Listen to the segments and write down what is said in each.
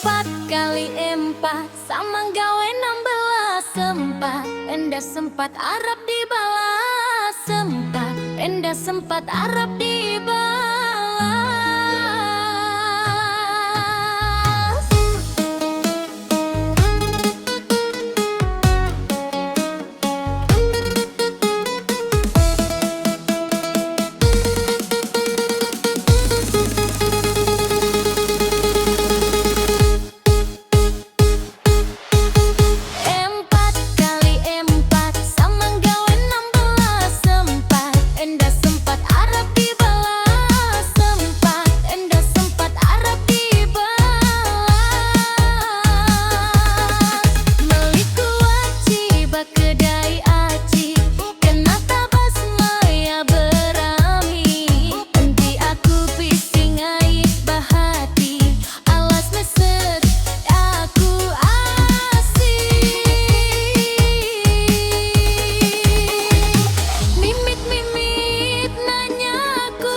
Empat kali empat sama enggau 16 Empat enda sempat arap dibalas Empat enda sempat arap dibalas. Empat kali empat sama enggau 16 Empat enda sempat arap dibalas Empat enda sempat arap dibalas Meli ku aci ba kedai aci Kena tabas maya berami Enti aku bisi ngait ba hati Alas meset aku asi. Mimit mimit nanya aku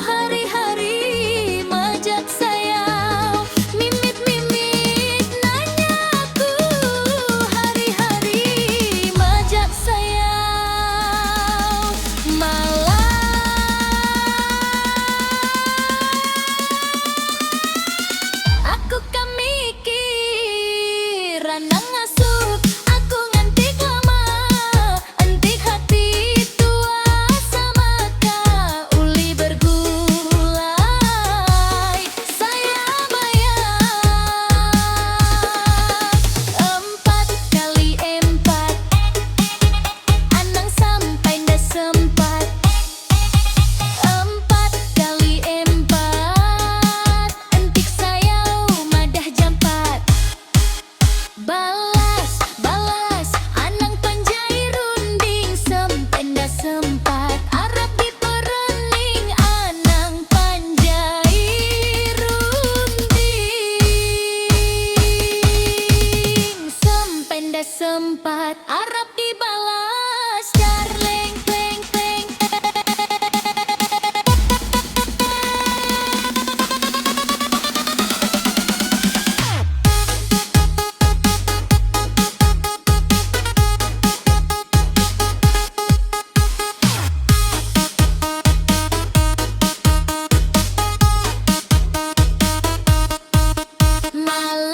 hari hari majak sayau. Mimit mimit nanya aku hari hari majak sayau. Malam. Aku ka mikir anang ngasuh aku nganti lama Enti hati tua sama ka ulih bergulai Saya maya empat kali empat Anang sampai enda sempat Empat kali empat Entik sayau madah jampat Balas balas anang panjai runding Sempat enda sempat arap diperening Anang panjai runding Sempat enda sempat arap dibalas Darling pleng pleng. Malam.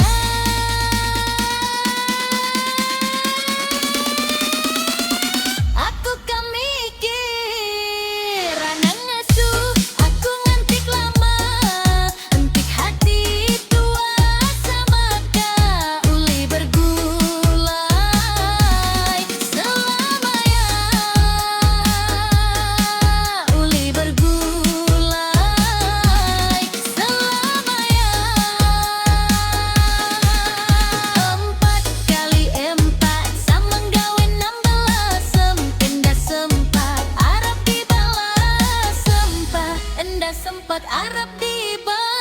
Aku ka mikir anang ngasuh aku ngantik lama Entik hati tua sama ka ulih bergulai Selama ya ulih bergulai Selama ya. Empat kali empat sama enggau 16 Enda sempat arap dibalas Sempat enda sempat arap dibalas.